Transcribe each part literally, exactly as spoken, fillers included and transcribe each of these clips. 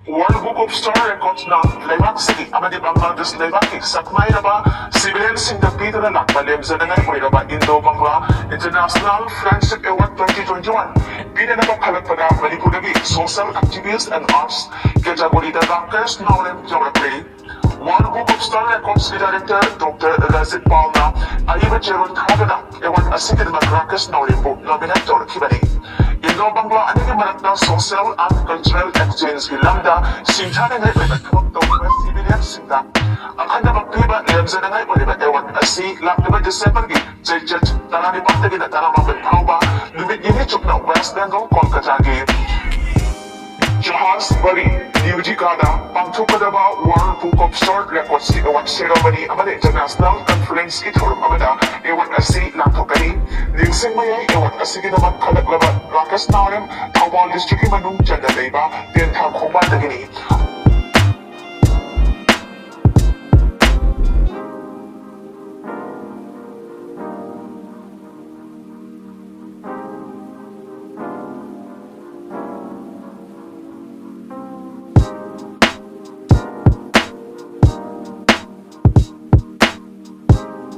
World Book of Star Recordsꯅ ꯂꯩꯕꯥꯛꯁꯤꯒꯤ ꯑꯃꯗꯤ ꯕꯪꯒ꯭ꯂꯥꯗꯦꯁ ꯂꯩꯕꯥꯛꯀꯤ ꯁꯛꯅꯥꯏꯔꯕ civilianꯁꯤꯡꯗ ꯄꯤꯗꯨꯅ ꯂꯥꯛꯄ ꯂꯦꯝꯖꯅꯉꯥꯏ ꯑꯣꯏꯔꯕ Indo-Bangla International Friendship Award twenty twenty-one ꯄꯤꯅꯅꯕ ꯈꯜꯂꯛꯄꯗ ꯃꯅꯤꯄꯨꯔꯗꯒꯤ social activist and arts categoryꯗ Rakesh Naorem ꯌꯧꯔꯛꯂꯦ꯫ World Book of Star Recordsꯀꯤ director Doctor ꯔꯥꯖꯤꯠ ꯄꯥꯜꯅ ꯑꯏꯕ ꯆꯦꯔꯣꯜ ꯊꯥꯗꯨꯅ award ꯑꯁꯤꯒꯤꯗꯃꯛ ꯔꯥꯀꯦꯁ ꯅꯥꯎꯔꯦꯝꯕꯨ nominate ꯇꯧꯔꯛꯈꯤꯕꯅꯤ꯫ Indo-Bangla ꯑꯅꯤꯒꯤ ꯃꯔꯛꯇ social and cultural exchangeꯀꯤ ꯂꯝꯗ ꯁꯤꯡꯊꯥꯅꯤꯡꯉꯥꯏ ꯑꯣꯏꯕ ꯊꯕꯛ ꯇꯧꯔꯤꯕ civilianꯁꯤꯡꯗ ꯑꯈꯟꯅꯕ ꯄꯤꯕ ꯂꯦꯝꯖꯅꯉꯥꯏ ꯑꯣꯏꯔꯤꯕ award ꯑꯁꯤ ꯂꯥꯛꯂꯤꯕ Decemberꯒꯤ ꯆꯩꯆꯠ ꯇꯔꯥꯅꯤꯄꯥꯟꯗꯒꯤꯅ ꯇꯔꯥꯃꯥꯄꯟ ꯐꯥꯎꯕ ꯅꯨꯃꯤꯠ ꯅꯤꯅꯤ ꯆꯨꯞꯅ West Bengal, ꯀꯣꯜꯀꯇꯥꯒꯤ ꯖꯍꯥꯖ ꯕꯔꯤ ꯅ꯭ꯌꯨ ꯖꯤꯀꯥꯗ ꯄꯥꯡꯊꯣꯛꯀꯗꯕ World Book of Star Recordsꯀꯤ award ceremony ꯑꯃꯗꯤ international conferenceꯀꯤ ꯊꯧꯔꯝ ꯑꯃꯗ award ꯑꯁꯤ ꯂꯥꯡꯊꯣꯛꯀꯅꯤ꯫ ꯅꯤꯡꯁꯤꯡꯕ ꯌꯥꯏ, award ꯑꯁꯤꯒꯤꯗꯃꯛ ꯈꯜꯂꯛꯂꯕ ꯔꯥꯀꯦꯁ ꯅꯥꯎꯔꯦꯝ ꯊꯧꯕꯥꯜ districtꯀꯤ ꯃꯅꯨꯡ ꯆꯟꯅ ꯂꯩꯕ ꯇꯦꯟꯊꯥ ꯈꯣꯡꯕꯥꯟꯗꯒꯤꯅꯤ꯫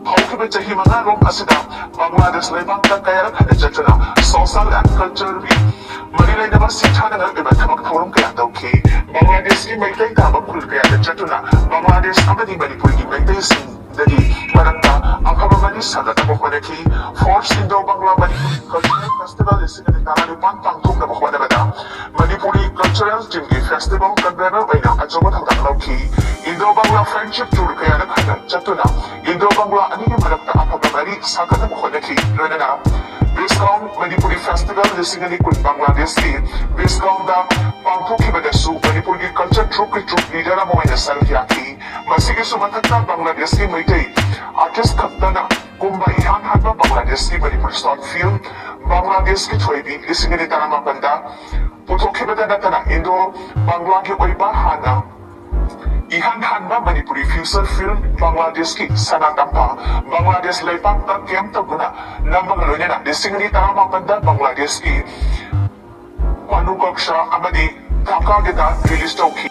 ꯍꯧꯈꯤꯕ ꯆꯍꯤ ꯃꯉꯥꯔꯣꯝ ꯑꯁꯤꯗ ꯕꯪꯒ꯭ꯂꯥꯗꯦꯁ ꯂꯩꯕꯥꯛꯇ ꯀꯌꯥꯔꯛ ꯍꯟꯅ ꯆꯠꯇꯨꯅ social and cultureꯒꯤ ꯃꯔꯤ ꯂꯩꯅꯕ ꯁꯤꯡꯊꯥꯅꯉꯥꯏ ꯑꯣꯏꯕ ꯊꯕꯛ ꯊꯧꯔꯝ ꯀꯌꯥ ꯇꯧꯈꯤ꯫ ꯕꯪꯒ꯭ꯂꯥꯗꯦꯁꯀꯤ ꯃꯩꯇꯩ ꯇꯥꯕ ꯈꯨꯜ ꯀꯌꯥꯗ ꯆꯠꯇꯨꯅ ꯕꯪꯒ꯭ꯂꯥꯗꯦꯁ ꯑꯃꯗꯤ ꯃꯅꯤꯄꯨꯔꯒꯤ ꯃꯩꯇꯩꯁꯤꯡꯗꯒꯤ ꯃꯔꯛꯇ ꯑꯐꯕ ꯃꯔꯤ ꯁꯥꯒꯠꯅꯕ ꯍꯣꯠꯅꯈꯤ꯫ First Indo-Bangla Manipuri Cultural Festival ꯂꯤꯁꯤꯡ ꯑꯅꯤ ꯇꯔꯥꯅꯤꯄꯥꯟ ꯄꯥꯡꯊꯣꯛꯅꯕ ꯍꯣꯠꯅꯕꯗ ꯃꯅꯤꯄꯨꯔꯤ cultural teamꯒꯤ festival convener ꯑꯣꯏꯅ ꯑꯆꯧꯕ ꯊꯧꯗꯥꯡ ꯂꯧꯈꯤ꯫ Indo-Bangla Friendship Tour ꯀꯌꯥꯔꯛ ꯍꯟꯅ ꯆꯠꯇꯨꯅ Indo-Bangla ꯑꯅꯤꯒꯤ ꯃꯔꯛꯇ ꯑꯐꯕ ꯃꯔꯤ ꯁꯥꯒꯠꯅꯕ ꯍꯣꯠꯅꯈꯤ꯫ ꯂꯣꯏꯅꯅ ꯕꯤꯁꯀꯥꯎꯟ ꯃꯅꯤꯄꯨꯔꯤ festival ꯂꯤꯁꯤꯡ ꯑꯅꯤ ꯀꯨꯟ ꯕꯪꯒ꯭ꯂꯥꯗꯦꯁꯀꯤ ꯕꯤꯁꯀꯥꯎꯟꯗ ꯄꯥꯡꯊꯣꯛꯈꯤꯕꯗꯁꯨ ꯃꯅꯤꯄꯨꯔꯒꯤ culture troupeꯀꯤ troupe leader ꯑꯃ ꯑꯣꯏꯅ ꯁꯔꯨꯛ ꯌꯥꯈꯤ꯫ ꯃꯁꯤꯒꯤꯁꯨ ꯃꯊꯛꯇ ꯕꯪꯒ꯭ꯂꯥꯗꯦꯁꯀꯤ ꯃꯩꯇꯩ artist ꯈꯛꯇꯅ ꯀꯨꯝꯕ ꯏꯍꯥꯟ ꯍꯥꯟꯕ ꯕꯪꯒ꯭ꯂꯥꯗꯦꯁꯀꯤ ꯃꯅꯤꯄꯨꯔꯤ short film ꯕꯪꯒ꯭ꯂꯥꯗꯦꯁꯀꯤ ꯊꯣꯏꯕꯤ ꯂꯤꯁꯤꯡ ꯑꯅꯤ ꯇꯔꯥꯃꯥꯄꯟꯗ ꯄꯨꯊꯣꯛꯈꯤꯕꯇ ꯅꯠꯇꯅ Indo-Banglaꯒꯤ ꯑꯣꯏꯕ ꯍꯥꯟꯅ ꯏꯍꯥꯟ ꯍꯥꯟꯕ ꯃꯅꯤꯄꯨꯔꯤ feature film ꯕꯪꯒ꯭ꯂꯥꯗꯦꯁꯀꯤ ꯁꯅꯥ ꯇꯝꯐꯥ ꯕꯪꯒ꯭ꯂꯥꯗꯦꯁ ꯂꯩꯄꯥꯛꯇ camp ꯇꯧꯗꯨꯅ ꯅꯝꯕꯒ ꯂꯣꯏꯅꯅ ꯂꯤꯁꯤꯡ ꯑꯅꯤ ꯇꯔꯥꯃꯥꯄꯟꯗ ꯕꯪꯒ꯭ꯂꯥꯗꯦꯁꯀꯤ ꯄꯥꯅꯨ ꯀꯛꯁꯥ ꯑꯃꯗꯤ ꯊꯥꯡꯀꯥꯒꯤꯗ ꯔꯤꯂꯤꯖ ꯇꯧꯈꯤ꯫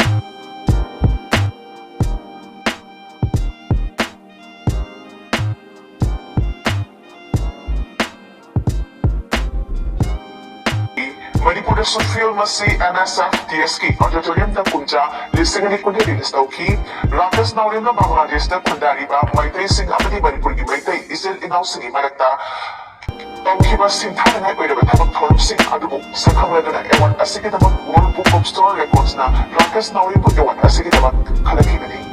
ꯃꯅꯤꯄꯨꯔꯗꯁꯨ ꯐꯤꯜꯝ ꯑꯁꯤ ꯑꯦꯟ ꯑꯦꯁ ꯑꯦꯐ ꯗꯤ ꯑꯦꯁꯀꯤ ꯑꯣꯗꯤꯇꯣꯔꯤꯌꯝꯗ ꯀꯨꯝꯖꯥ ꯂꯤꯁꯤꯡ ꯑꯅꯤ ꯀꯨꯟꯗ ꯔꯤꯂꯤꯖ ꯇꯧꯈꯤ꯫ ꯔꯥꯀꯦꯁ ꯅꯥꯎꯔꯦꯝꯅ ꯕꯪꯒ꯭ꯂꯥꯗꯦꯁꯇ ꯈꯨꯟꯗꯥꯔꯤꯕ ꯃꯩꯇꯩꯁꯤꯡ ꯑꯃꯗꯤ ꯃꯅꯤꯄꯨꯔꯒꯤ ꯃꯩꯇꯩ ꯏꯆꯤꯜ ꯏꯅꯥꯎꯁꯤꯡꯒꯤ ꯃꯔꯛꯇ ꯇꯧꯈꯤꯕ ꯁꯤꯡꯊꯥꯅꯤꯡꯉꯥꯏ ꯑꯣꯏꯔꯕ ꯊꯕꯛ ꯊꯧꯔꯝꯁꯤꯡ ꯑꯗꯨꯕꯨ ꯁꯛꯈꯪꯂꯗꯨꯅ ꯑꯦꯋꯥꯔꯗ ꯑꯁꯤꯒꯤꯗꯃꯛ ꯋꯥꯔꯜ ꯕꯨꯛ ꯑꯣꯐ ꯁ꯭ꯇꯣꯔ ꯔꯦꯀꯣꯔꯗꯁꯅ ꯔꯥꯀꯦꯁ ꯅꯥꯎꯔꯦꯝꯕꯨ ꯑꯦꯋꯥꯔꯗ ꯑꯁꯤꯒꯤꯗꯃꯛ ꯈꯜꯂꯛꯈꯤꯕꯅꯤ꯫